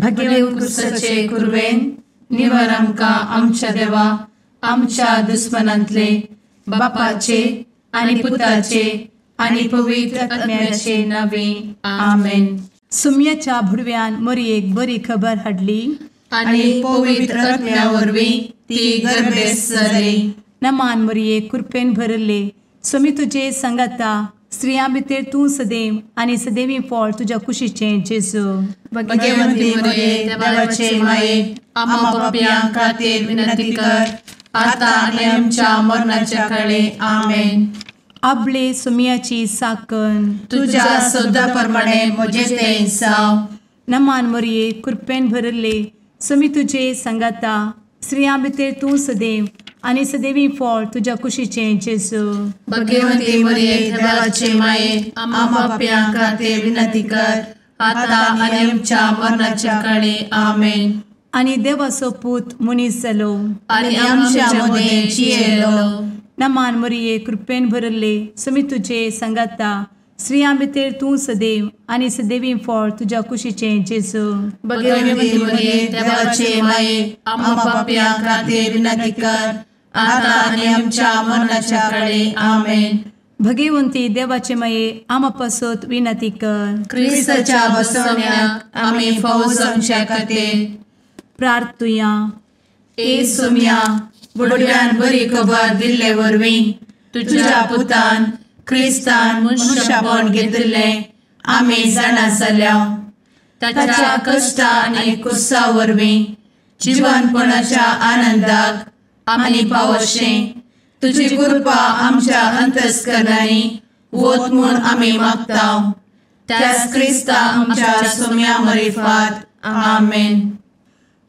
भगेव कुरवेन निवर आमकां आमच्या देवा आमच्या दुस्मनांतले बापाचे आनी पुताचे आनी पवित्र आत्म्याचे नावे आमेन. सुम्याच्या भुडव्यान मोरयेक बरी खबर हाडली आनी पवित्र आत्म्या वरवीं ती गर्भेस्त जाली. नमान मोरये, कृपेन भरले, स्वामी तुजे संगाता, स्त्रियां भितर तूं सदैव आनी सदैवी फळ तुज्या कुशीचें जेजू. भगवंती मोरये, देवाचे माये, आम्हा पापयां खातीर विनंती कर आता आनी आमच्या मरणाच्या काळे. आमेन. आपले सुम्याची साकन तुज्या सदा प्रमाणे म्हजें तें जावं. नमान मोरये, कृपेन भरले, स्वामी तुजे संगाता, स्त्रियां भितर तूं सदैव आनी सदैवी फळ तुज्या कुशीचें जेजू. भगवंती मोरये, देवाचे माये, आम्हा पापयां खातीर विनंती कर आता आनी आमच्या मरणाच्या काळे. आमेन. आनी देवाचो पूत मनीस जालो आनी आमच्या मदें जियेलो. नमान मोरये, कृपेन भरले, स्वामी तुजे संगाता, स्त्रियां भितर तूं सदैव आनी सदैवी फळ तुज्या कुशीचें जेजू. भगवंती मोरये, देवाचे माये, आम्हा पापयां खातीर विनंती कर आता आनी आमच्या मरणाच्या काळे. आमेन. भगवंती देवाचे माये, आम्हा पासत विनंती कर. क्रिस्ताच्या बसवण्याक आमी फावो जावच्या खातीर प्रार्थुया. ए सुम्या, बुडव्यान बरी खबर दिल्ले वरवीं तुज्या पुतान क्रिस्तान मनशापण घेतिल्लें आमी जाणा जाल्या. ताच्या कश्टा आनी कुसा वरवीं जिवनपणाच्या आनंदाक आमी पावशें तुजी कृपा आमच्या अंतस्करणांनी वत म्हूण आमी मागता. त्याच क्रिस्ता आमच्या सुम्या मरिफात. आमेन.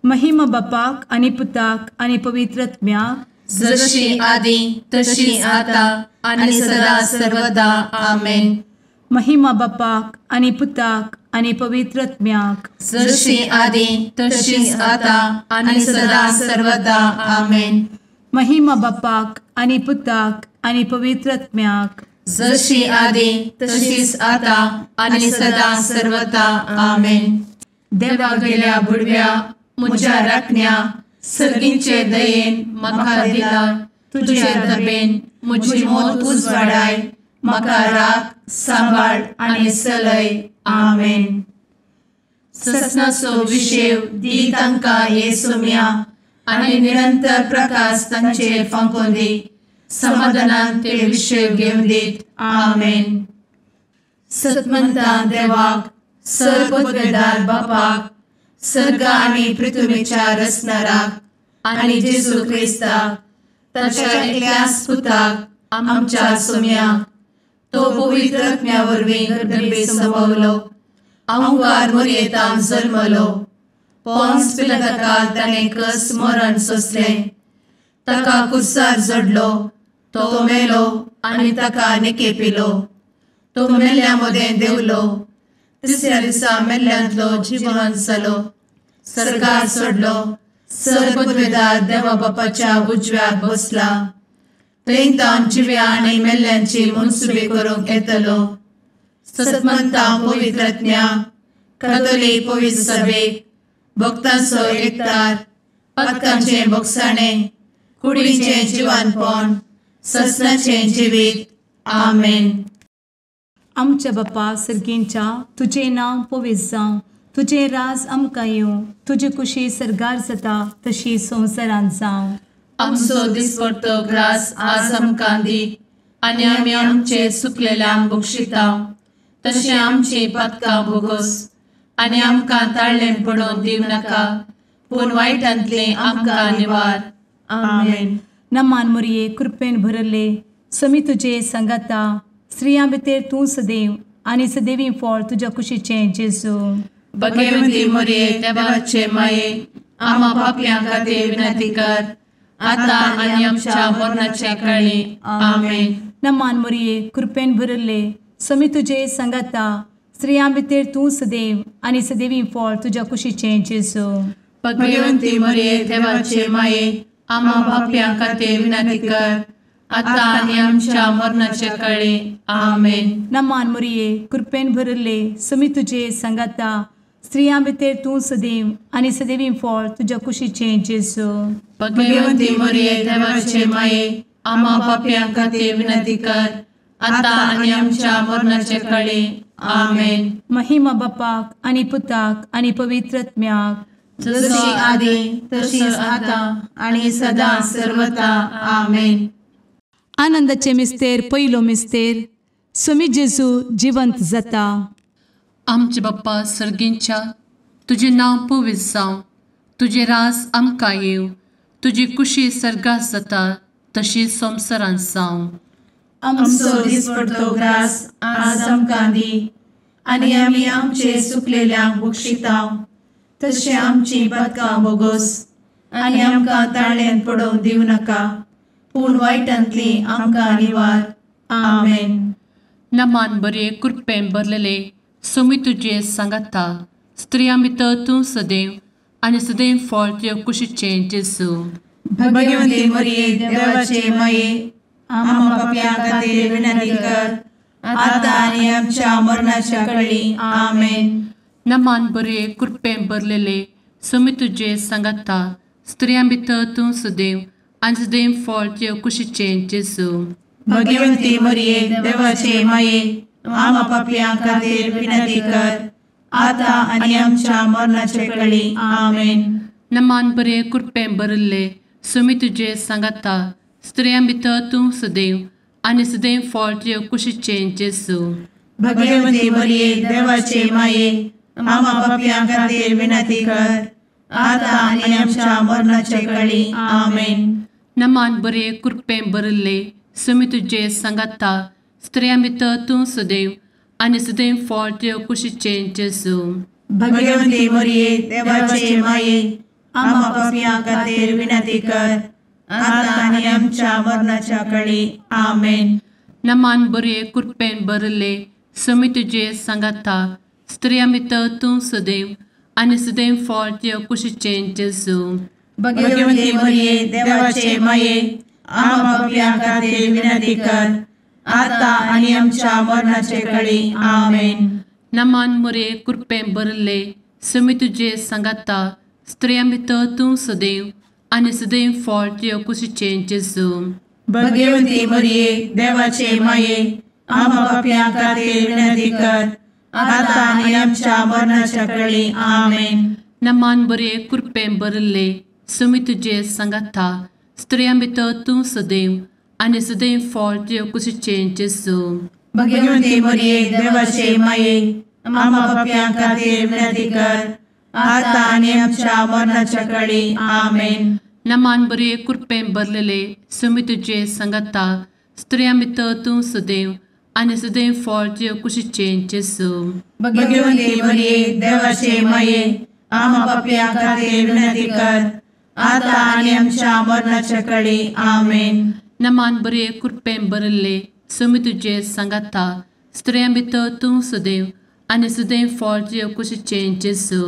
महिमा बापाक आनी पुताक आनी पवित्र आत्म्याक, जशी आदी तशी आता आनी सदा सर्वदा. आमेन. महिमा बापाक आनी पुताक आनी पवित्र आत्म्याक, जशी आदी तशी आता आनी सदा सर्वदा. आमेन. महिमा बापाक आनी पुताक आनी पवित्र आत्म्याक, जशी आदी तशीच आता आनी सदा सर्वदा. आमेन. देवा गेल्या बुडव्या म्हज्या राखण्या सर्गींचे दयेन म्हाका दिला तुजे दबेन म्हजी मोत उजवाडाय, म्हाका राख सांबाळ आनी सलय. आमेन. ससनाचो विशेव दी तांकां हे सुम्या आनी निरंतर प्रकाश तांचेर फांकोवन दी, समाधानान ते विशेव घेवन दीत. आमेन. सतमंता देवाक, सर्वपदवेदार बापाक, सर्ग आनी पृथ्वीच्या रचणाराक आनी जेजू क्रिस्ताक ताच्या एकल्याच पुताक आमच्या सुम्याक, तो पवित्र आत्म्या वरवीं गर्भे संभवलो, अहंकार मोरयेतान जल्मलो, पोन्स पिलाताकाल ताणें कस मरण सोंसलें, ताका कुर्सार जडलो, तो मेलो आनी ताका निकेपिलो, तो मेल्ल्या मदें देंवलो, तिसऱ्या दिसा मेल्ल्यांतलो जिवन जालो, सर्गार सोडलो, सर्वपदवेदार देवा बापाच्या उजव्याक बसला, थंय तावन जिव्या आनी मेल्ल्यांची मनसुबी करूंक येतलो. सतमंता पवित्र आत्म्या, कातोलीक पवित्र सभेक, भक्तांचो एकतार, पातकांचें भोगसाणें, कुडीचें जिवानपण, ससनाचें जिवीत. आमेन. आमच्या बापा सर्गींच्या, तुजें नांव पवित्र जावं, तुजें राज आमकां येवं, तुजी कुशी सर्गार जाता तशी संवसारांत जावं. आमचो दिसपडतो ग्रास आज आमकां दी आनी आमी आमचे सुकलेल्यांक बक्षिता तशें आमची पातकां भोगोस आनी आमकां ताळ्ळें पडोवन दिवं नाका, पूण वायटांतलें आमकां निवार. आमेन. नमान मोरये, कृपेन भरले, स्वामी तुजे संगाता, स्त्रियां भितर तूं सदैव आनी सदैवी फळ तुज्या कुशीचें जेजू. भगवंती मोरये, देवाचे माये, आम्हा पापयां खातीर विनंती कर आता आनी आमच्या मरणाच्या काळी. आमेन. नमान मोरये, कृपेन भरले, स्वामी तुजे संगाता, स्त्रियां भितर तूं सदैव आनी सदैवी फळ तुज्या कुशीचें जेजू. भगवंती मोरये, देवाचे माये, आम्हा पापयां खातीर विनंती कर आता आनी आमच्या मरणाच्या काळी. आमेन. नमान मोरये, कृपेन भरले, स्वामी तुजे संगाता, स्त्रियां भितर तूं सदैव आनी सदैवी फळ तुज्या कुशीचें जेजू. भगवंती मरिये देवाचे माये, आम्हा पापयां खातीर विनंती कर, आतां आनी आमच्या मरणाचे कळे. आमेन. महिमा बापाक आनी पुताक आनी पवित्र आत्म्याक, जशी आदी तशीच आतां आनी सदां सर्वता. आमेन. आनंदाचे मिस्तेर पयलो मिस्तेर, स्वामी जेजू जिवंत जाता. आमचे बाप्पा सर्गींच्या, तुजें नांव पवित्र जावं, तुजें रास आमकां येवं, तुजी कुशी सर्गात जाता तशी संवसारांत जावं. आमचो दिसपडतो ग्रास आज आमकां दी, आनी आमी आमचे सुकलेल्यांक बक्षिता तशें आमची पातकां बोगोस, आनी आमकां ताळ्यांत पडोवंक दिवं नाका, पूण वायटांतली आमकां निवार. आमेन. नमान बरे कृपेन भरलेले स्वामी तुजे सांगाता, स्त्रियां भितर तूं सदैव आनी सदैव फळ तुजे कुशीचें जेजू. भगवंती मरिये देवाचे माये, आम्हा पापयां खातीर विनंती कर, आतां आनी आमच्या मरणाच्या कळी. आमेन. नमान बरे कृपेन भरलेले स्वामी तुजे सांगाता, स्त्रियां भितर तूं सदैव आनी सदैव फळ तुजे कुशीचें जेजू. भगवंती मरिये देवाचे माये, आम्हा पापयां खातीर विनंती कर, आतां आनी आमच्या मरणाचे कळी. आमेन. नमान बरे कृपेन भरिल्ले स्वामी तुजे सांगाता, स्त्रियां भितर तूं सदैव आनी सदैव फळ तुजे कुशीचें जेजू. भगवंती मरिये देवाचे माये, आम्हा पापयां खातीर विनंती कर, आतां आनी आमच्या मरणाचे कळी. आमेन. नमान बरे कृपेन भरिल्ले स्वामी तुजे सांगाता, स्त्रियां भितर तूं सदैव आनी सदैव फळ तुजे कुशीचें जेजू. भगवंती मरिये देवाचे माये, आम्हा पापयां खातीर विनंती कर, आतां आनी आमच्या मरणाच्या कळी. आमेन. नमान बरे कृपेन भरिल्ले स्वामी तुजे सांगाता, स्त्रियां भितर तूं सदैव आनी सदैव फळ तुजे कुशीचें जेजू. भगवंती मरिये देवाचे माये, आम्हा पापयां खातीर विनंती कर, आतां आनी आमच्या मरणाचे कळी. आमेन. नमान मरिये कृपेन भरिल्ले स्वामी तुजे सांगाता, स्त्रियां भितर तूं सदैव आनी सदैव फळ तुजे कुशीचें जेजू. भगवंती मरिये देवाचे माये, आम्हा पापयां खातीर विनंती कर, आतां आनी आमच्या मरणाच्या कळी. आमेन. नमान बरे कृपेन भरिल्ले स्वामी तुजे सांगाता, स्त्रियां भितर तूं सदैव आनी सदैव फळ तुजे कुशीचें जेजू. भगवंती मरिये देवाचे माये, आम्हा पापयां खातीर विनंती कर, आतां आनी आमच्या मरणाच्या कळी. आमेन. नमान बरे कृपेन भरलेले स्वामी तुजे सांगाता, स्त्रियां भितर तूं सदैव आनी सदैव फळ तुजे कुशीचें जेजू. भगवंती मरिये देवाचे माये, आम्हा पापयां खातीर विनंती कर, आतां आनी आमच्या मरणाच्या कळी. आमेन. नमान बरे कृपेन भरिल्ले स्वामी तुजे सांगाता, स्त्रियां भितर तूं सदैव आनी सदैव फळ तुजे कुशीचें जेजू.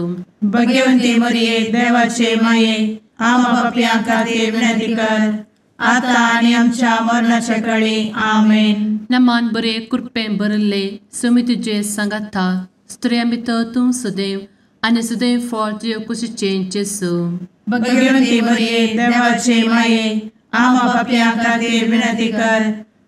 भगवंती मरिये देवाचे माये, आम्हा पापयां खातीर विनंती कर, आतां आनी आमच्या मरणाच्या कळी. आमेन. नमान बरे कृपेन भरिल्ले स्वामी तुजे सांगाता, स्त्रियां भितर तूं सदैव आनी सदैव फळ तुजे कुशीचें जेजू. भगवंती मरिये देवाचे माये, आम्हा पापयां खातीर विनंती कर,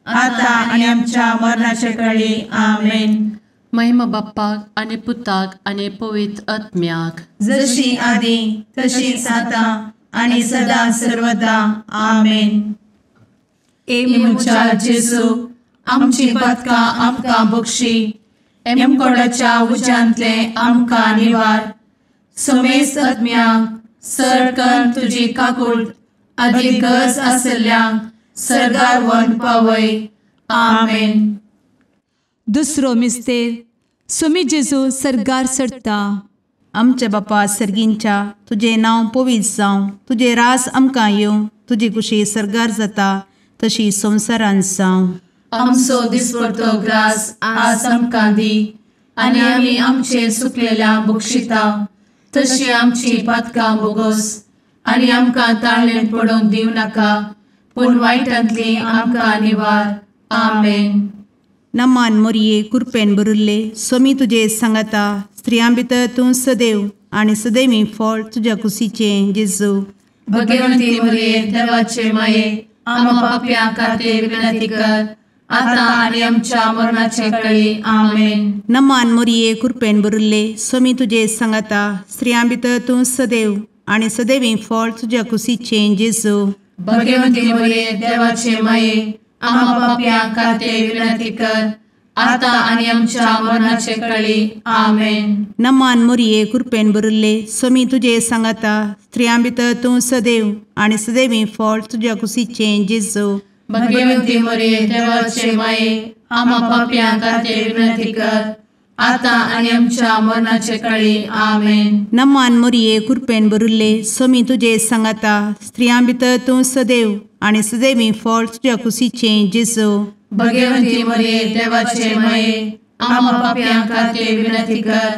आतां आनी आमच्या मरणाचे कळी. आमेन. महिमा बाप्पाक आनी पुताक आनी पवित्र आत्म्याक, जशी आदी तशीच आतां आनी सदां सर्वदा. आमेन. ए म्हज्या जेजू, आमची पातकां आमकां बक्षी, एमकोडाच्या उज्यांतले आमकां निवार, समेस्त आत्म्यांक सरकन तुजी काकूट आदी गरज आशिल्ल्यांक सर्गार व्हरून पावय. आमेन. दुसरो मिस्तेर, स्वामी जेजू सर्गार चडटा. आमच्या बापा सर्गींच्या, तुजें नांव पवित्र जावं, तुजें रास आमकां येवं, तुजी कुशी सर्गार जाता तशी संवसारांत जावं. आमचो दिसपडतो ग्रास आज आमकां दी, आनी आमी आमचे सुकलेल्या बक्षिता तशी आमची पातकां बोगोस, आनी आमकां ताळ्ळेंत पडोवंक दिवं नाका, पूण वायटांतली आमकां निवार. आमेन. नमान मोरये कुरपेन बरुल्ले सोमी तुजे सांगाता स्त्रियां भितर तूं सदैव आनी सदैवी फळ तुज्या कुशीचें जेजू. भगवंती मोरये देवाचे माये आमा पापयां खातीर विनंती कर आतां आनी आमच्या मरणाचे कळी. आमेन. नमान मोरये कुरपेन बरुल्ले सोमी तुजे सांगाता स्त्रियां भितर तूं सदैव आनी सदैवी फळ तुज्या कुशीचें जेजू. भगवंती मोरये देवाचे माये आमा पापयां खातीर विनंती कर आतां आनी आमच्या मरणाचे कळी. आमेन. नमान मोरये कुरपेन बरुल्ले सोमी तुजे सांगाता स्त्रियां भितर तूं सदैव आनी सदैवी फळ तुज्या कुशीचें जेजू. भगवंती मोरये देवाचे माये आमा पापयां खातीर विनंती कर आतां आनी आमच्या मरणाचे कळी. आमेन. नमान मोरये कुरपेन बरुल्ले सोमी तुजे सांगाता स्त्रियां भितर तूं सदैव आनी सदैवी फळ तुज्या कुशीचें जेजू. भगवंती मोरये देवाचे माये आमा पापयां खातीर विनंती कर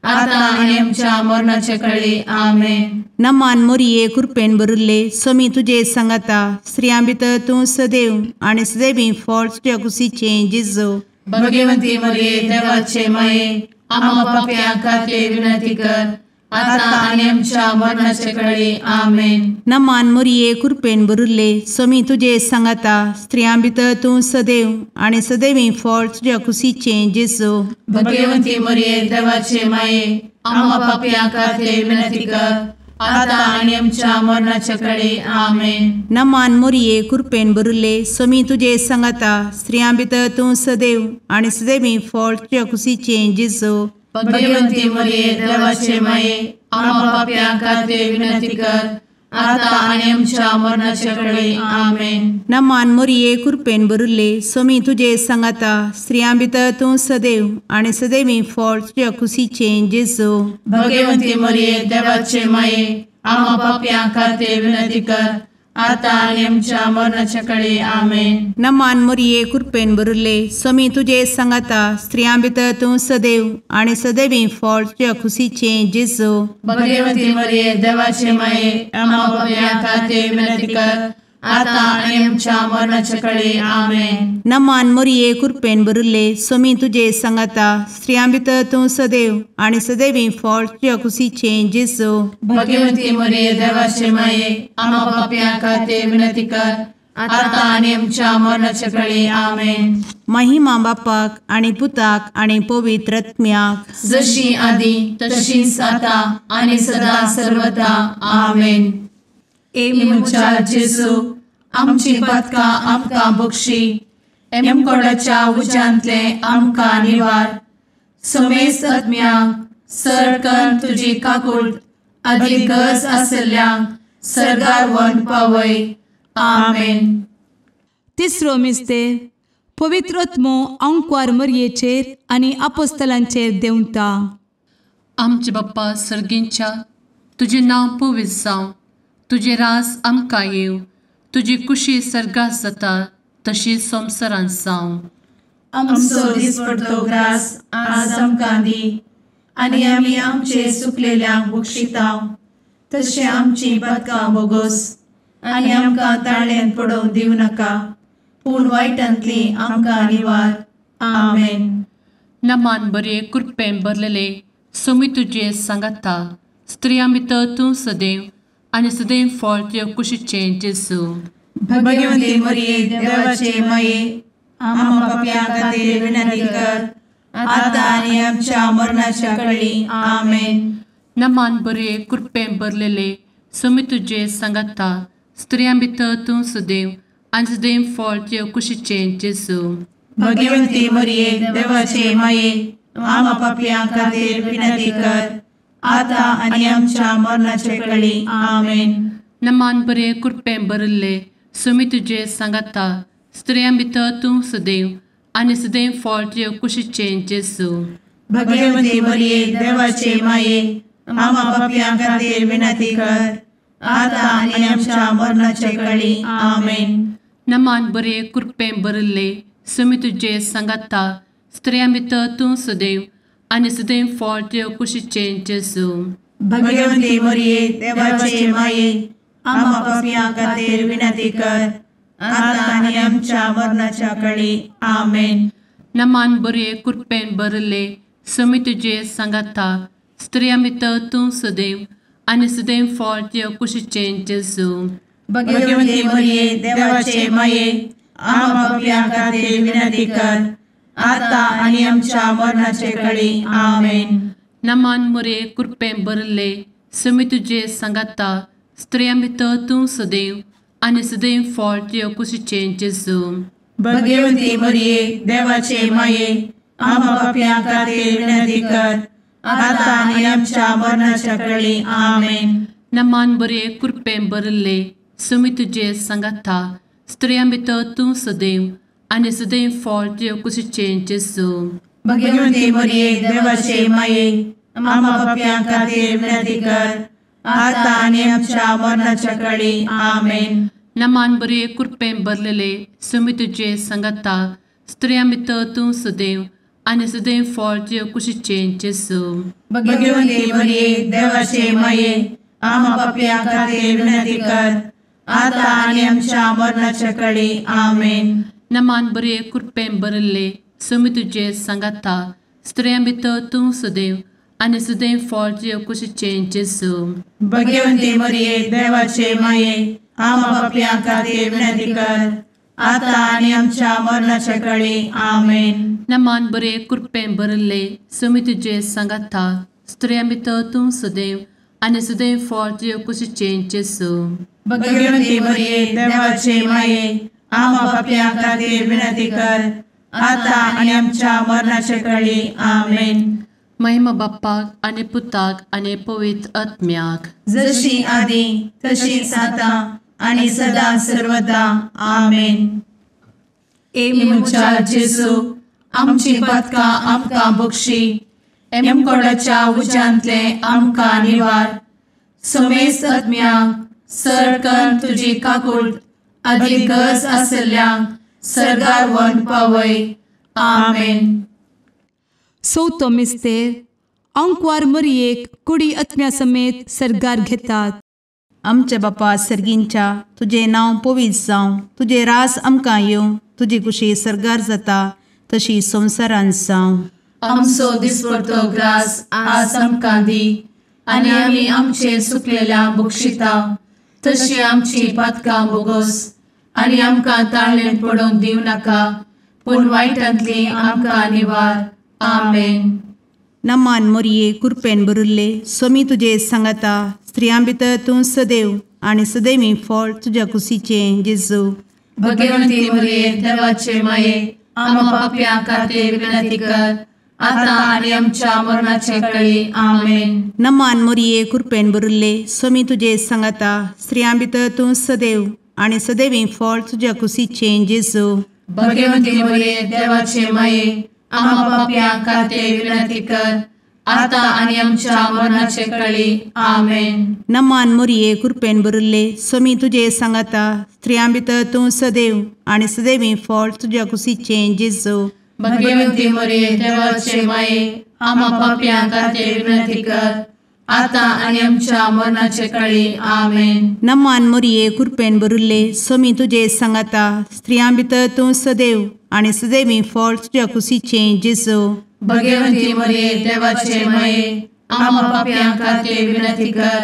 आतां आनी आमच्या मरणाचे कळी. आमेन. नमान मोरये कुरपेन बरुल्ले सोमी तुजे सांगाता स्त्रियां भितर तूं सदैव आनी सदैवी फळ तुज्या कुशीचें जेजू. भगवंती मोरये देवाचे माये आमा पापयां खातीर विनंती कर आतां आनी आमच्या मरणाचे कळी. आमेन. नमान मोरये कुरपेन बरुल्ले सोमी तुजे सांगाता स्त्रियां भितर तूं सदैव आनी सदैवी फळ तुज्या कुशीचें जेजू. भगवंती मोरये देवाचे माये आमा पापयां खातीर विनंती कर आतां आनी आमच्या मरणाचे कळी. आमेन. नमान मोरये कुरपेन बरुल्ले सोमी तुजे सांगाता स्त्रियां भितर तूं सदैव आनी सदैवी फळ तुज्या कुशीचें जेजू. भगवंती मोरये देवाचे माये आमा पापयां खातीर विनंती कर आतां आनी आमच्या मरणाचे कळी. आमेन. नमान मोरये कुरपेन बरुल्ले सोमी तुजे सांगाता स्त्रियां भितर तूं सदैव आनी सदैवी फळ तुज्या कुशीचें जेजू. भगवंती मोरये देवाचे माये आमा पापयां खातीर विनंती कर आतां आनी आमच्या मरणाचे कळी. आमेन. नमान मोरये कुरपेन बरुल्ले सोमी तुजे सांगाता स्त्रियां भितर तूं सदैव आनी सदैवी फळ तुज्या कुशीचें जेजू. भगवंती मोरये देवाचे माये आमा पापयां खातीर विनंती कर आतां आनी आमच्या मरणाचे कळी. आमेन. नमान मोरये कुरपेन बरुल्ले सोमी तुजे सांगाता स्त्रियां भितर तूं सदैव आनी सदैवी फळ तुज्या कुशीचें जेजू. भगवंती मोरये देवाचे माये आमा पापयां खातीर विनंती कर आतां आनी आमच्या मरणाचे कळी. आमेन. महिमा बापाक आनी पुताक आनी पवित्र आत्म्याक, जशी आदी तशीच आतां आनी सदा सर्वदा. आमेन. ए म्हज्या जेजू आमची पातकां आमकां बक्षी, एमकोडाच्या उज्यांतले आमकां निवार, समेस्त आत्म्यांक सरकन तुजी काकूट आदी गरज आसल्ल्यांक सर्गार व्हरून पावय. आमेन. तिसरो मिस्तेर पवित्र आत्मो आंकवार मरयेचेर आनी आपोस्तलांचेर देंवता. आमचे बाप्पा सर्गींच्या तुजें नांव पवित्र जावं, तुजें राज आमकां येवं, तुजी कुशी सर्गात जाता तशी संवसारांत जावं. आमचो दिसपडतो ग्रास आज आमकां दी आनी आमी आमचे सुकलेल्यांक बक्षितांव तशें आमची पातकां बोगोस आनी आमकां ताळ्यान पडोवंक दिवं नाका, पूण वायटांतली आमकां निवार. आमेन. नमान बरे कृपेन भरलेले सोमी तुजे सांगाता, स्त्रियां भितर तूं सदैव आनी सदैव फळ तुज्या कुशीचें जेजू. भगवंती मरिये देवाचे माये आमा पापयां खातीर विनंती कर आतां आनी आमच्या मरणाच्या कळी. आमेन. नमान बरे कृपेन भरलेले सोमी तुजे सांगाता, स्त्रियां भितर तूं सदैव आनी सदैव फळ तुज्या कुशीचें जेजू. भगवंती मरिये देवाचे माये आमा पापयां खातीर विनंती कर आतां आनी आमच्या मरणाचे कळी. आमेन. नमान बरे कृपेन भरिल्ले सोमी तुजे सांगाता, स्त्रियां भितर तूं सदैव आनी सदैव फळ तुज्या कुशीचें जेजू. भगवंती मरिये देवाचे माये आमा पापयां खातीर विनंती कर आतां आनी आमच्या मरणाचे कळी. आमेन. नमान बरे कृपेन भरिल्ले सोमी तुजे सांगाता, स्त्रियां भितर तूं सदैव आनी सदैव फळ तुज्या कुशीचें जेजू. भगवंती मरिये देवाचे माये आमा पापयां खातीर विनंती कर आतां आनी आमच्या मरणाच्या कळी. आमेन. नमान बरे कृपेन भरले स्वामी तुजे सांगाता स्त्रियां भितर तूं सदैव आनी सदैव फळ तुज्या कुशीचें जेजू. भगवती मरिये देवाचे माये आम्हा पाप्यां खातीर विनंती कर आता आनी आमच्या मरणाचे कळी. आमेन. नमान मरिये कृपेन भरले स्वामी तुजे सांगाता स्त्रियां भितर तूं सदैव आनी सदैव फळ तुज्या कुशीचें जेजू. भगवती मरिये देवाचे माये आम्हा पाप्यां खातीर विनंती कर आता आनी आमच्या मरणाच्या कळी. आमेन. नमान बरे कृपेन भरले स्वामी तुजे सांगाता स्त्रियां भितर तूं सदैव आनी सदैव फळ तुज्या कुशीचें जेजू. भगवती मरिये देवाचे माये आम्हा पाप्यां खातीर विनंती कर आता आनी आमच्या मरणाच्या कळी. आमेन. नमान बरे कृपेन भरलेले स्वामी तुजे सांगाता स्त्रियां भितर तूं सदैव आनी सदैव फळ तुज्या कुशीचें जेजू. भगवती मरिये देवाचे माये आम्हा पाप्यां खातीर विनंती कर आता आनी आमच्या मरणाच्या कळी. आमेन. नमान बरे कृपेन भरले स्वामी तुजे सांगाता स्त्रियां भितर तूं सदैव आनी सदैव फळ तुज्या कुशीचें जेजू. भगवती मरिये देवाचे माये आम्हा पाप्यां खातीर विनंती कर आता आनी आमच्या मरणाच्या कळी. आमेन. नमान बरे कृपेन भरले स्वामी तुजे सांगाता स्त्रियां भितर तूं सदैव आनी सदैव फळ तुज्या कुशीचें जेजू. भगवती मरिये देवाचे माये आम्हा पाप्यां खातीर विनंती कर आता आनी आमच्या मरणाच्या कळी. आमेन. महिमा बाप्पाक आनी पुताक आनी पवित्र आत्म्याक, जशी आदी तशीच आता आनी सदा सर्वदा. आमेन. ए म्हज्या जेजू आमची पातकां आमकां बक्षी, एमकोडाच्या उज्यांतले आमकां निवार, समेस्त आत्म्यांक सरकन तुजी काकूट आदी गरज आसल्ल्यांक सर्गार व्हरून पावय. आमेन. चवथो मिस्तेर आंकवार मरियेक कुडी आत्म्या समेत सर्गार घेतात. आमच्या बापा सर्गींच्या तुजें नांव पवित्र जावं, तुजें रास आमकां येवं, तुजी कुशी सर्गार जाता तशी संवसारांत जावं. आमचो दिसपडतो ग्रास आज आमकां दी आनी आमी आमचे सुकलेल्या बक्षिता तशी आमची पातकां बोगोस आनी आमकां ताळेन पडोवंक दिवं नाका, पूण वायटांतली आमकां निवार. आमेन. नमान मोरये कृपेन भरिल्ले स्वामी तुजे सांगाता, स्त्रियां भितर तूं सदैव आनी सदैवी फळ तुज्या कुशीचें जेजू. भगवंती मोरये देवाचे माये आम्हा पाप्यां खातीर विनंती कर आता आनी आमच्या मरणाचे कळी. आमेन. नमान मोरये कृपेन भरिल्ले स्वामी तुजे सांगाता, स्त्रियां भितर तूं सदैव आनी सदैवी फळ तुज्या कुशीचें जेजू. भगवंती मोरये देवाचे माये आम्हा पाप्यां खातीर विनंती कर आता आनी आमच्या मरणाचे कळी. आमेन. नमान मोरये कृपेन भरिल्ले स्वामी तुजे सांगाता, स्त्रियां भितर तूं सदैव आनी सदैवी फळ तुज्या कुशीचें जेजू. भगवंती मोरये देवाचे माये आम्हा पाप्यां खातीर विनंती कर आता आनी आमच्या मरणाचे कळी. आमेन. नमान मोरये कृपेन भरिल्ले स्वामी तुजे सांगाता, स्त्रियां भितर तूं सदैव आनी सदैवी फळ तुज्या कुशीचें जेजू. भगवंती मोरये देवाचे माये आम्हा पाप्यां खातीर विनंती कर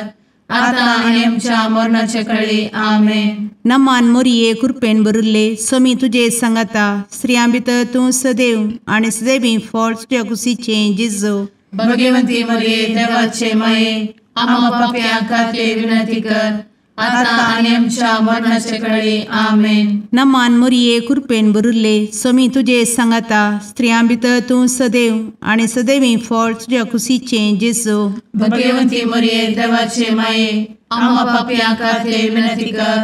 आता आनी आमच्या मरणाचे कळी. आमेन. नमान मोरये कृपेन भरिल्ले स्वामी तुजे सांगाता, स्त्रियां भितर तूं सदैव आनी सदैवी फळ तुज्या कुशीचें जेजू. भगवंती मोरये देवाचे माये आम्हा पाप्यां खातीर विनंती कर आता आनी आमच्या मरणाचे कळी. आमेन. नमान मोरये कृपेन भरिल्ले स्वामी तुजे सांगाता, स्त्रियां भितर तूं सदैव आनी सदैवी फळ तुज्या कुशीचें जेजू. भगवंती मोरये देवाचे माये आम्हा पाप्यां खातीर विनंती कर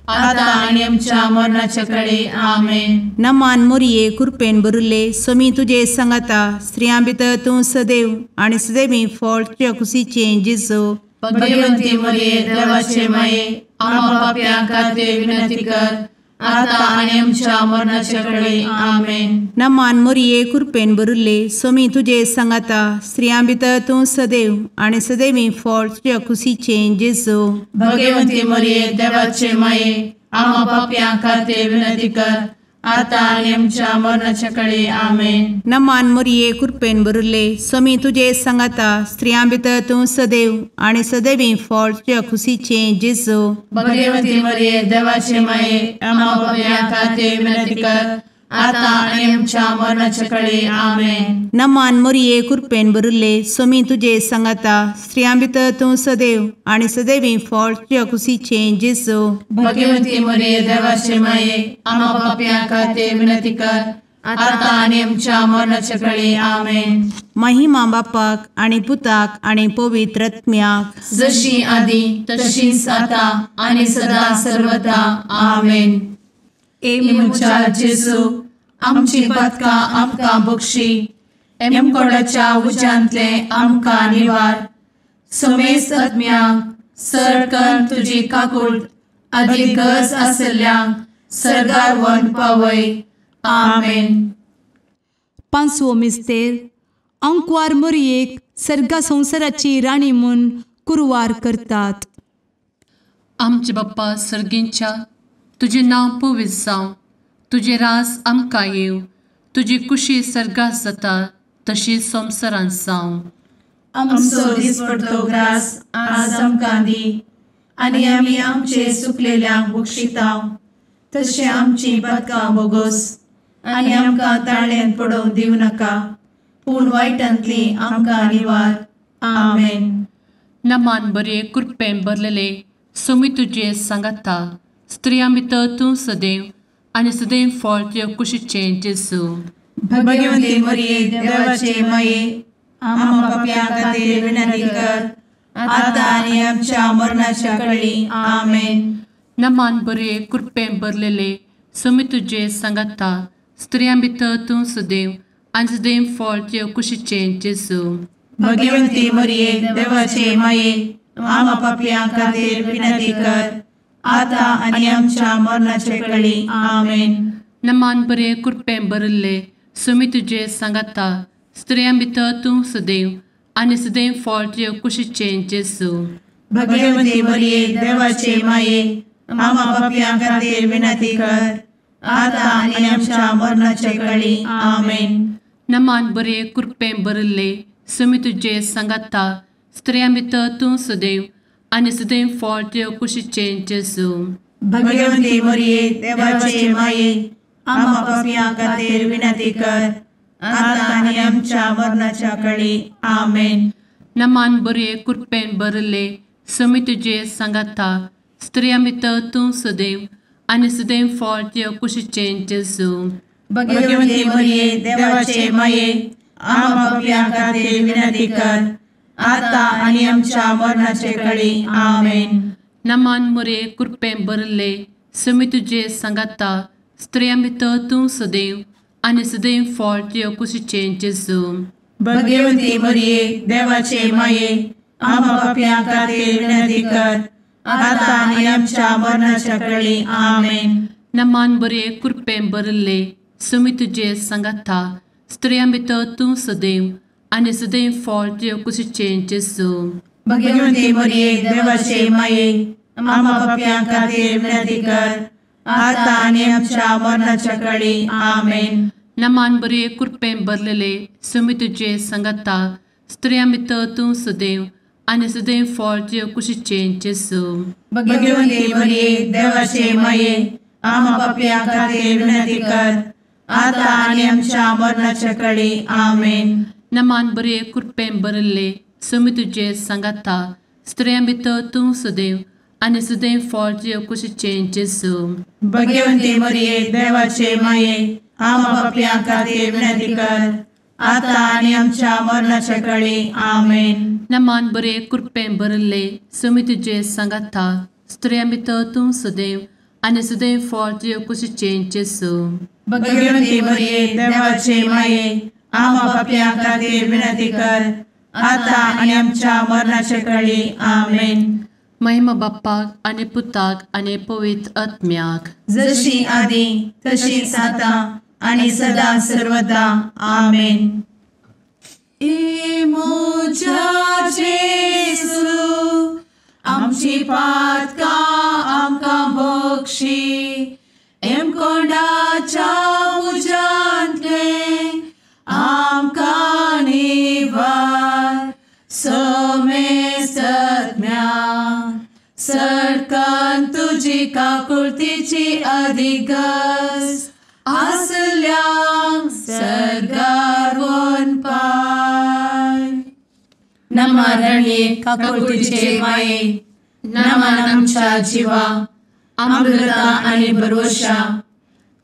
आता आनी आमच्या मरणाचे कळी. आमेन. नमान मोरये कृपेन भरिल्ले स्वामी तुजे सांगाता, स्त्रियां भितर तूं सदैव आनी सदैवी फळ तुज्या कुशीचें जेजू. भगवंती मोरये देवाचे माये आम्हा पाप्यां खातीर विनंती कर आता आनी आमच्या मरणाचे कळी. आमेन. नमान मोरये कृपेन भरिल्ले स्वामी तुजे सांगाता, स्त्रियां भितर तूं सदैव आनी सदैवी फळ तुज्या कुशीचें जेजू. भगवंती मोरये देवाचे माये आम्हा पाप्यां खातीर विनंती कर आतां आनी आमच्या मरणाच्या कळे. आमेन. नमान मोरये कृपेन भरिल्ले, स्वामी तुजे सांगाता, स्त्रियां भितर तूं सदैव आनी सदैवी फळ तुज्या खुशीचें जेजू. भगवती मरिये देवाचे माये, आम्हा पाप्यां खातीर विनंती कर, आतां आनी आमच्या मरणाच्या कळे. आमेन. नमान मोरये कृपेन भरिल्ले, स्वामी तुजे सांगाता, स्त्रियां भितर तूं सदैव आनी सदैवी फळ तुज्या खुशीचें जेजू. भगवती मरिये देवाचे माये, आम्हा पाप्यां खातीर विनंती कर, आतां आनी आमच्या मरणाच्या कळे. आमेन. महिमा बापाक आनी पुताक आनी पवित्र आत्म्याक, जशी आदी तशीच आतां आनी सदा सर्वदा. आमेन. ए म्हज्या जेजू, आमची पातकां आमकां बक्षी, एमकोडाच्या उज्यांतले आमकां निवार, समेस्त आत्म्यांक सरकन तुजी काकूट आदी गरज आशिल्ल्यांक सर्गार व्हरून पावय. आमेन. पांचवो मिस्तेर. अंकवार मोरयेक सर्गा संवसाराची राणी म्हूण कुरवार करतात. आमचे बाप्पा सर्गींच्या, तुजें नांव पवित्र जावं, तुजें राज आमकां येवं, तुजी कुशी सर्गात जाता तशी संवसारांत जावं. आमचो दिसपडतो ग्रास आज आमकां दी, आनी आमी आमचे सुकलेल्यांक बक्षितांव, तशें आमची पातकां बोगोस, आनी आमकां ताळ्यांत पडोवंक दिवं नाका, पूण वायटांतली आमकां निवार. आमेन. नमान बरे कृपेन भरलेले, स्वामी तुजे सांगाता, स्त्रियां भितर तूं सदैव आनी सदैव फळ तुज्या कुशीचें जेजू. भगवती मरिये देवाचे माये, आम्हा पाप्यां खातीर विनंती कर, आतां आनी आमच्या मरणाच्या कळी. आमेन. नमान बरे कृपेन भरलेले, स्वामी तुजे सांगाता, स्त्रियां भितर तूं सदैव आनी सदैव फळ तुज्या कुशीचें जेजू. भगवती मरिये देवाचे माये, आम्हा पाप्यां खातीर विनंती कर, आतां आनी आमच्या मरणाच्या कळी. आमेन. नमान बरे कृपेन भरिल्ले, स्वामी तुजे सांगाता, स्त्रियां भितर तूं सदैव आनी सदैव फळ तुज्या कुशीचें जेजू. भगवती मरिये देवाचे माये, आम्हा पाप्यां खातीर विनंती कर, आतां आनी आमच्या मरणाच्या कळी. आमेन. नमान बरे कृपेन भरिल्ले, स्वामी तुजे सांगाता, स्त्रियां भितर तूं सदैव आनी सदैव फळ तुज्या कुशीचें जेजू. भगवती मरिये देवाचे माये, आम्हा पाप्यां खातीर विनंती कर, आतां आनी आमच्या मरणाच्या कळी. आमेन. नमान बरे कृपेन भरिल्ले, स्वामी तुजे सांगाता, स्त्रियां भितर तूं सदैव आनी सदैव फळ तुज्या कुशीचें जेजू. भगवती मरिये देवाचे माये, आम्हा पाप्यां खातीर विनंती कर, आतां आनी आमच्या मरणाचे कळी. आमेन. नमान मरिये कृपेन भरिल्ले, स्वामी तुजे सांगाता, स्त्रियां भितर तूं सदैव आनी सदैव फळ तुज्या कुशीचें जेजू. भगवती मरिये देवाचे माये, आम्हा पाप्यां खातीर विनंती कर, आतां आनी आमच्या मरणाच्या कळी. आमेन. नमान बरे कृपेन भरिल्ले, स्वामी तुजे सांगाता, स्त्रियां भितर तूं सदैव आनी सदैव फळ तुज्या कुशीचें जेजू. भगवती मरिये देवाचे माये, आम्हा पाप्यां खातीर विनंती कर, आतां आनी आमच्या मरणाच्या कळी. आमेन. नमान बरे कृपेन भरलेले, स्वामी तुजे सांगाता, स्त्रियां भितर तूं सदैव आनी सदैव फळ तुज्या कुशीचें जेजू. भगवती मरिये देवाचे माये, आम्हा पाप्यां खातीर विनंती कर, आतां आनी आमच्या मरणाच्या कळी. आमेन. नमान बरे कृपेन भरिल्ले, स्वामी तुजे सांगाता, स्त्रियां भितर तूं सदैव आनी सदैव फळ तुज्या कुशीचें जेजू. भगवती मरिये देवाचे माये, आम्हा पाप्यां खातीर विनंती कर, आतां आनी आमच्या मरणाच्या कळी. आमेन. नमान बरे कृपेन भरिल्ले, स्वामी तुजे सांगाता, स्त्रियां भितर तूं सदैव आनी सदैव फळ तुज्या कुशीचें जेजू. भगवती मरिये देवाचे माये, आम्हा पाप्यां खातीर विनंती कर, आतां आनी आमच्या मरणाच्या कळी. आमेन. महिमा बाप्पाक आनी पुताक आनी पवित्र आत्म्याक, जशी आदी तशीच आतां आनी सदा सर्वदा. आमेन. ए म्हज्या जेजू, आमची पातकां आमकां बक्षी, एमकोंडाच्या तुजी काकुळतीची अधिगस आसल्यांक सर्गार वनपाय. नमा रणये काकुळतीचे माये, नमन आमच्या जिवा, अमृता आनी भरवशा,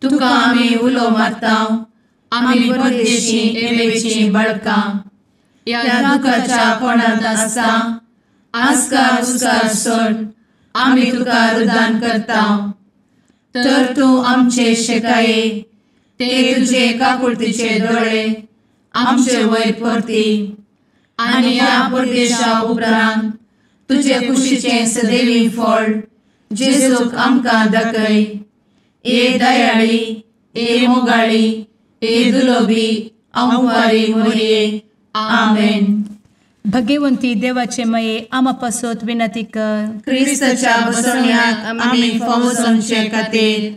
तुका आमी उलो मारता, आमी परदेशी एवेची बळकां, ह्या दुखाच्या कोणांत आसता आस्कार उस्कार सोड आमी तुका रुदान करता. तर तूं आमचे शेकाये ते तुजे काकुळतीचे दोळे आमचे वयर परती आनी ह्या परदेशा उपरांत तुजे कुशीचें सदैवी फळ जेजूक आमकां दाखय. ए दयाळी, ए मोगाळी, ए दुलोबी अंवारी मोरये. आमेन. भगवंती देवाचे मये आमा पासत विनंती कर. क्रिस्ताच्या बसवण्याक आमी फावो जावचे खातीर.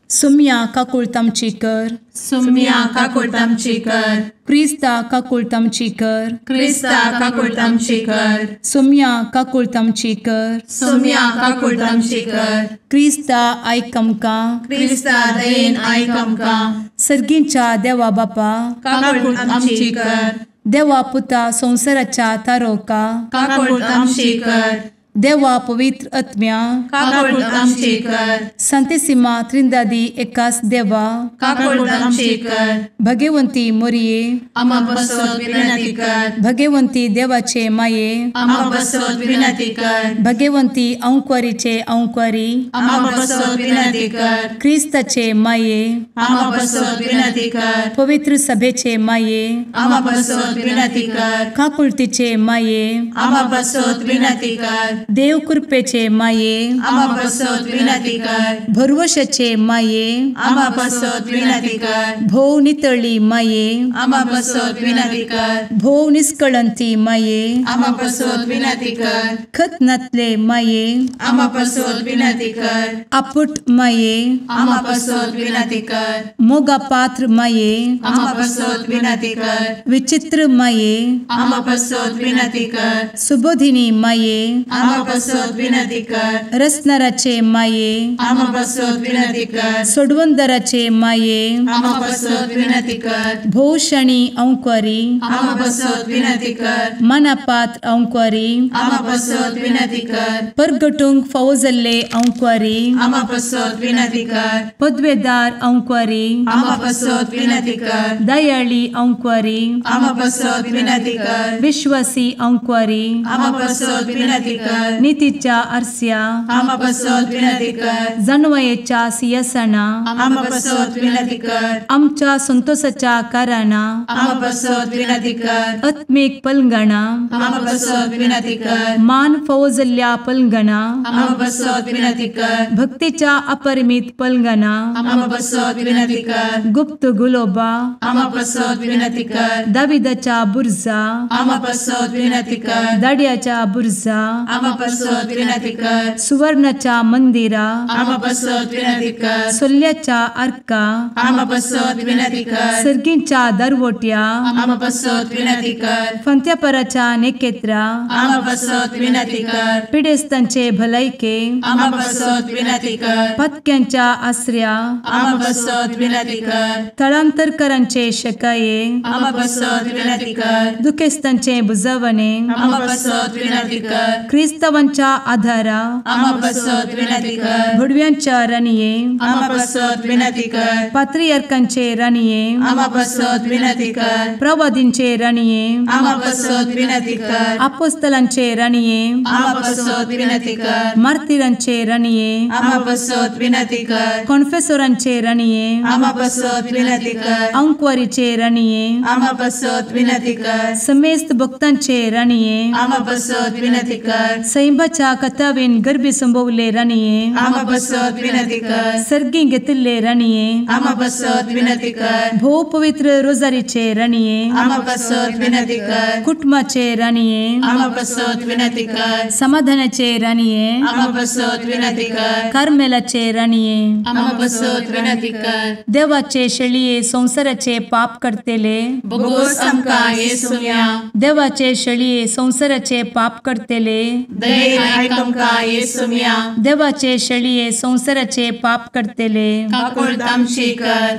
सुम्या काकुळत आमची कर. सुम्या काकुळत आमची कर. क्रिस्ता काकुळत आमची कर. क्रिस्ता काकुळत आमची कर. सुम्या काकुळत आमची कर. सुम्या काकुळत आमची कर. क्रिस्ता आयक आमकां. क्रिस्ता दयेन आयक आमकां. सर्गींच्या देवा बापा काकुळत आमची कर. देवा पुता संवसाराच्या तारोका काकुळत आमची कर. देवा पवित्र आत्म्या काकुळत आमची कर. संतेसिमा त्रिंदादी एकास देवा काकुळत आमची कर. भगवंती मोरये आमा पासत विनंती कर. भगवंती देवाचे माये आमा पासत विनंती कर. भगवंती अंकुरीचे अंकुरी आमा पासत विनंती कर. क्रिस्ताचे माये आमा पासत विनंती कर. पवित्र सभेचे माये आमा पासत विनंती कर. काकुळतीचे माये आमा पासत विनंती कर. देव कृपेचे माये आमा पासत विनंती कर. भरवशाचे माये आमा पासत विनंती कर. भोव नितळी माये आमा पासत विनंती कर. भोव निष्कळंती माये आमा पासत विनंती कर. खत नातले माये आमा पासत विनंती कर. आपुट माये आमा पासत विनंती कर. मोगा पात्र माये आमा पासत विनंती कर. विचित्र माये आमा पासत विनंती कर. सुबोधिनी माये आमा पासत विनंती कर. रसनाराचे माये आमा पासत विनंती कर. सोडवंदराचे माये आमा पासत विनंती कर. भोवशणी अंकुरी आमा पासत विनंती कर. मनापात्र अंकुरी आमा पासत विनंती कर. परगटूंक फावो जाल्ले अंकुरी आमा पासत विनंती कर. पदवेदार अंकुरी आमा पासत विनंती कर. दयाळी अंकुरी आमा पासत विनंती कर. विश्वासी अंकुरी आमा पासत विनंती कर. नितीच्या आरस्या आमा पासत विनंती कर. जानवयेच्या सिंहासना आमा पासत विनंती कर. आमच्या संतोषाच्या कारणा आमा पासत विनंती कर. आत्मीक पलंगणा आमा पासत विनंती कर. मान फावो जाल्ल्या पलंगणा आमा पासत विनंती कर. भक्तीच्या अपरिमित पलंगणा आमा पासत विनंती कर. गुप्त गुलोबा आमा पासत विनंती कर. दाविदाच्या बुर्जा आमा पासत विनंती कर. दाड्याच्या बुर्जा आमा पासत विनंती कर. सुवर्णाच्या मंदिरा आमा पासत विनंती कर. सोल्ल्याच्या आर्का आमा पासत विनंती कर. सर्गींच्या दरवट्या आमा पासत विनंती कर. फंत्यापराच्या नेकेत्रा आमा पासत विनंती कर. पिडेस्तांचे भलायके आमा पासत विनंती कर. पत्क्यांच्या आसऱ्या आमा पासत विनंती कर. थळांतरकरांचे शकाये आमा पासत विनंती कर. दुखेस्तांचे बुजवणे आमा पासत विनंती कर. क्रिस्तावांच्या आधारा आमा पासत विनंती कर. भुडव्यांच्या राणये आमा पासत विनंती कर. पात्रियार्कांचे राणये आमा पासत विनंती कर. प्रवादींचे राणये आमा पासत विनंती कर. आपोस्तलांचे राणये आमा पासत विनंती कर. मार्तिरांचे राणये आमा पासत विनंती कर. कॉन्फेसोरांचे राणये आमा पासत विनंती कर. अंकुवारीचे राणये आमा पासत विनंती कर. समेस्त भक्तांचे राणये आमा पासत विनंती कर. सैंबाच्या कथावेन गर्भी संभवले राणये आमा पासत विनंती कर. सर्गी घेतिल्ले राणये आमा पासत विनंती कर. भोव पवित्र रोजारीचे राणये आमा पासत विनंती कर. कुटुंबाचे राणये आमा पासत विनंती कर. समाधानाचे राणये आमा पासत विनंती कर. कार्मेलाचे राणये आमा पासत विनंती कर. देवाचे शेळये संवसाराचे पाप करतेले बोगोस आमकां येसुम्या देवाचे शेळये संवसाराचे पाप करतेले दयेन आयक आमकां येसुम्या। देवाचे शेळये संवसाराचे पाप करतले काकुळट आमची कर।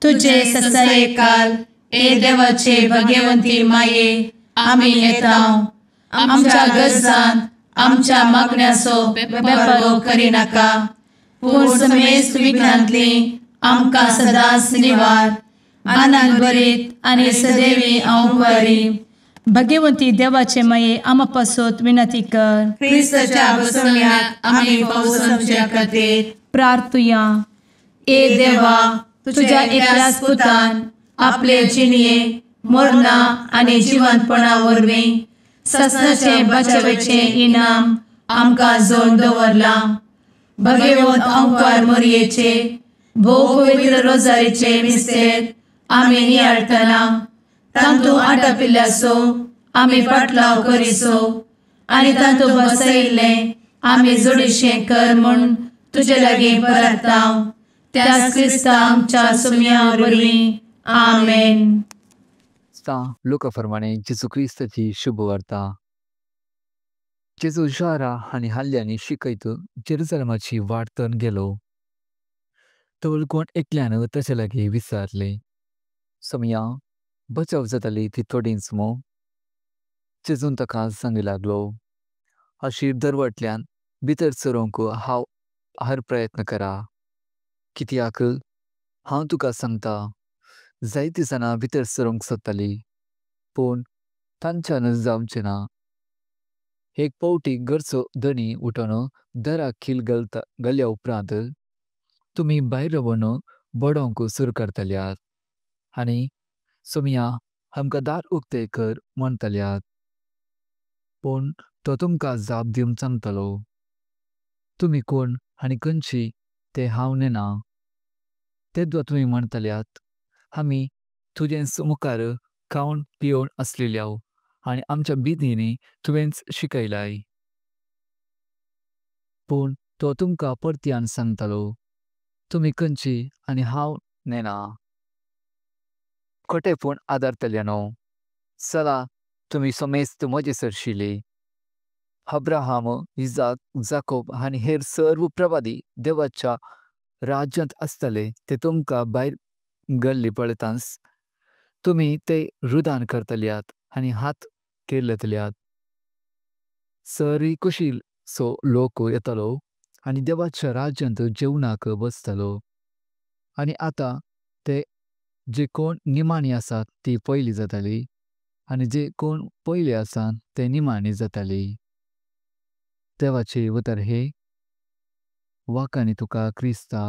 तुजे ससायेकाल ए देवाचे भगवंती माये आमी येता आमच्या गरजान आमच्या मागण्याचो बेपर्वो करिनाका पूण समेस्त विघ्नांतली आमकां सदांच निवार। आनंद भरीत आनी सदैवी अंवकारी भगवंती देवाचे माये आमा पासत विनंती कर। क्रिस्ताच्या बसवण्याक आमी पावसाच्या खातीर प्रार्थुया। ए देवा तुझ्या एकल्याच पुतान आपले जिणये मरणा आनी जिवंतपणा वरवीं ससनाचे बचावेचे इनाम आमकां जोडून दवरलां। भगवंत अंकार मोरयेचे भोव पवित्र रोजारीचे मिस्तेर आमी नियाळटना तांतू आटापिल्ल्याचो आमी पाटलाव करिसो आनी तांतू बसयिल्लें आमी जोडीशें कर म्हूण तुजे लागीं परता त्याच क्रिस्ता आमच्या सुम्या वरवीं आमेन। लुका फरमाणे जेजू क्रिस्ताची शुभवार्ता। जेजू शारा आनी हल्ल्यांनी शिकयत जेरुजलेमाची वाटतन गेलो तवळ कोण एकल्यान ताचे लागीं विचारलें, सोमया बचाव जाताली ती थोडींच मो? जेजून ताका सांगी लागलो, अशी दरवटल्यान भितर सरूंक हांव हर प्रयत्न करा, कित्याक हांव तुका सांगता जायती जाणां भितर सरूंक सोदताली पूण तांच्यान जावचें ना। एक पावटी घरचो धनी उठून दाराक खील घाल्या उपरांत तुमी भायर रावन बडोवंक सुरू करतल्यात आनी सोमया आमकां दार उक्तें कर म्हणटल्यात, पूण तो तुमकां जाप दिवन सांगतलो, तुमी कोण आनी खंयची तें हांव नेना। तेद्वा तुमी म्हणटल्यात, आमी तुजेंच मुखार खावन पिवन आसलेल्याव आनी आमच्या बिदींनी तुवेंच शिकयलाय। पूण तो तुमकां परत्यान सांगतलो, तुमी खंयची आनी हांव नेना। खोटेपण आदारतल्यानो, चला तुमी समेस्त म्हजे सरशिले। अब्राहम, इजाक, जाकोब आनी हेर सर्व प्रवादी देवाच्या राज्यांत आसतले ते तुमकां भायर गेल्ले पळयतांच तुमी ते रुदान करतल्यात आनी हात केल्लतल्यात। सरी कुशीचो लोक येतलो आनी देवाच्या राज्यांत जेवणाक बसतलो। आनी आतां ते जे कोण निमाणी आसात ती पयली जातली आनी जे कोण पयले आसात ते निमाणी जातली। देवाचे उतर हे वाकानी तुका क्रिस्ता।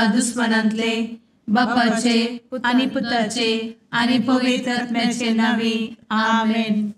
दुश्मनांतले बापाचे आनी पुताचे आनी पवित्र आत्म्याचे नांवी आमेन।